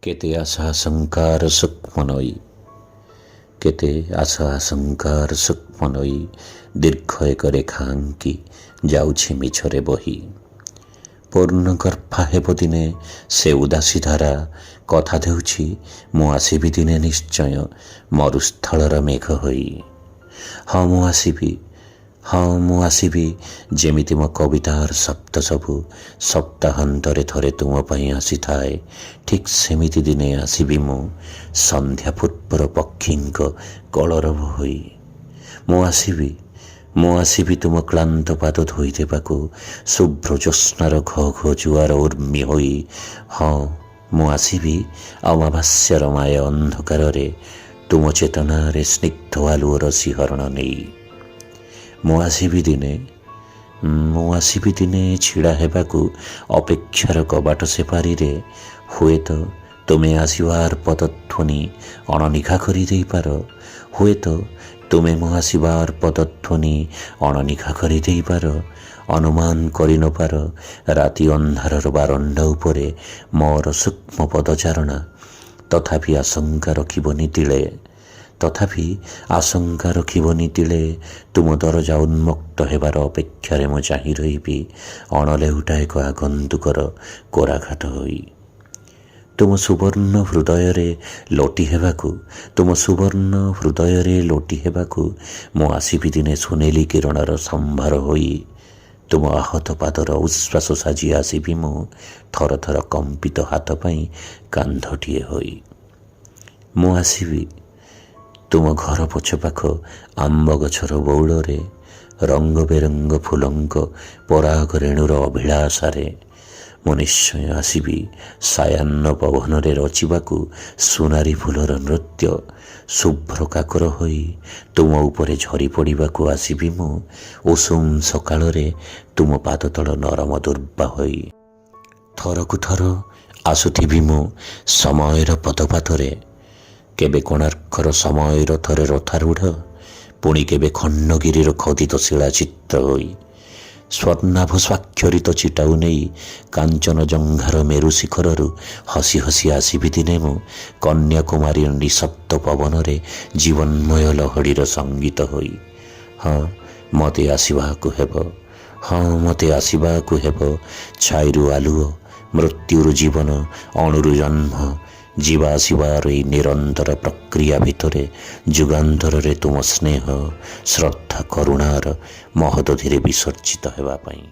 କେତେ ଆଶା ଆଶଙ୍କାର ସୂକ୍ଷ୍ମ ନଈ, କେତେ ଆଶା ଆଶଙ୍କାର ସୂକ୍ଷ୍ମ ନଈ ଦୀର୍ଘ ଏକ ରେଖା ଆଙ୍କି ଯାଉଛି ମିଛରେ ବହି। ପୂର୍ଣ୍ଣଗର୍ଭା ହେବ ଦିନେ ସେ ଉଦାସୀ ଧାରା। କଥା ଦେଉଛି, ମୁଁ ଆସିବି ଦିନେ ନିଶ୍ଚୟ ମରୁସ୍ଥଳର ମେଘ ହୋଇ। ହଁ, ମୁଁ ଆସିବି। ହଁ, ମୁଁ ଆସିବି, ଯେମିତି ମୋ କବିତାର ଶବ୍ଦ ସବୁ ସପ୍ତାହାନ୍ତରେ ଥରେ ତୁମ ପାଇଁ ଆସିଥାଏ, ଠିକ୍ ସେମିତି ଦିନେ ଆସିବି ମୁଁ ସନ୍ଧ୍ୟା ପୂର୍ବର ପକ୍ଷୀଙ୍କ କଳରବ ହୋଇ। ମୁଁ ଆସିବି। ମୁଁ ଆସିବି ତୁମ କ୍ଳାନ୍ତ ପାଦ ଧୋଇଦେବାକୁ ଶୁଭ୍ର ଜ୍ୟୋତ୍ସ୍ନାର ଘ ଘ ଜୁଆର ଉର୍ମି ହୋଇ। ହଁ, ମୁଁ ଆସିବି ଅମାବାସ୍ୟାର ମାୟା ଅନ୍ଧକାରରେ ତୁମ ଚେତନାରେ ସ୍ନିଗ୍ଧ ଆଲୁଅର ଶିହରଣ ନେଇ। ମୁଁ ଆସିବି ଦିନେ। ମୁଁ ଆସିବି ଦିନେ ଛିଡ଼ା ହେବାକୁ ଅପେକ୍ଷାର କବାଟ ସେପାରିରେ। ହୁଏତ ତୁମେ ଆସିବାର ପଦଧ୍ୱନି ଅଣନିଘା କରିଦେଇପାର। ହୁଏତ ତୁମେ ମୋ ଆସିବାର ପଦଧ୍ୱନି ଅଣନିଘା କରିଦେଇପାର, ଅନୁମାନ କରିନପାର ରାତି ଅନ୍ଧାରର ବାରଣ୍ଡା ଉପରେ ମୋର ସୂକ୍ଷ୍ମ ପଦଚାରଣା। ତଥାପି ଆଶଙ୍କା ରଖିବନି ତିଳେ। ତଥାପି ଆଶଙ୍କା ରଖିବନି ତିଳେ। ତୁମ ଦରଜା ଉନ୍ମୁକ୍ତ ହେବାର ଅପେକ୍ଷାରେ ମୁଁ ଚାହିଁ ରହିବି ଅଣଲେଉଟା ଏକ ଆଗନ୍ତୁକର କୋରାଘାତ ହୋଇ। ତୁମ ସୁବର୍ଣ୍ଣ ହୃଦୟରେ ଲୋଟି ହେବାକୁ, ତୁମ ସୁବର୍ଣ୍ଣ ହୃଦୟରେ ଲୋଟି ହେବାକୁ ମୁଁ ଆସିବି ଦିନେ ସୁନେଲି କିରଣର ସମ୍ଭାର ହୋଇ। ତୁମ ଆହତ ପାଦର ଉଶ୍ୱାସ ସାଜି ଆସିବି ମୁଁ ଥର ଥର କମ୍ପିତ ହାତ ପାଇଁ କାନ୍ଧଟିଏ ହୋଇ। ମୁଁ ଆସିବି ତୁମ ଘର ପଛପାଖ ଆମ୍ବ ଗଛର ବଉଳରେ ରଙ୍ଗ ବେରଙ୍ଗ ଫୁଲଙ୍କ ପରାଗ ରେଣୁର ଅଭିଳାଷାରେ। ମୁଁ ନିଶ୍ଚୟ ଆସିବି ସାୟାହ୍ନ ପବନରେ ରଚିବାକୁ ସୁନାରୀ ଫୁଲର ନୃତ୍ୟ। ଶୁଭ୍ର କାକର ହୋଇ ତୁମ ଉପରେ ଝରି ପଡ଼ିବାକୁ ଆସିବି ମୁଁ ଉଷୁମ ସକାଳରେ ତୁମ ପାଦତଳ ନରମ ଦୁର୍ବା ହୋଇ। ଥରକୁ ଥର ଆସୁଥିବି ମୁଁ ସମୟର ପଦପାତରେ, କେବେ କୋଣାର୍କର ସମୟ ରଥରେ ରଥାରୂଢ଼, ପୁଣି କେବେ ଖଣ୍ଡଗିରିର ଖୋଦିତ ଶିଳାଚିତ୍ର ହୋଇ। ସ୍ୱର୍ଣ୍ଣାଭ ସ୍ୱାକ୍ଷରିତ ଚିଟାଉ ନେଇ କାଞ୍ଚନଜଙ୍ଘାର ମେରୁ ଶିଖରରୁ ହସି ହସି ଆସିବି ଦିନେ ମୁଁ କନ୍ୟାକୁମାରୀର ନିଶବ୍ଦ ପବନରେ ଜୀବନ୍ମୟ ଲହଡ଼ିର ସଙ୍ଗୀତ ହୋଇ। ହଁ, ମୋତେ ଆସିବାକୁ ହେବ। ହଁ, ମୋତେ ଆସିବାକୁ ହେବ ଛାଇରୁ ଆଲୁଅ, ମୃତ୍ୟୁରୁ ଜୀବନ, ଅଣୁରୁ ଜନ୍ମ, ଯିବା ଆସିବାର ଏଇ ନିରନ୍ତର ପ୍ରକ୍ରିୟା ଭିତରେ ଯୁଗାନ୍ତରରେ ତୁମ ସ୍ନେହ, ଶ୍ରଦ୍ଧା, କରୁଣାର ମହୋଦଧିରେ ବିସର୍ଜିତ ହେବା ପାଇଁ।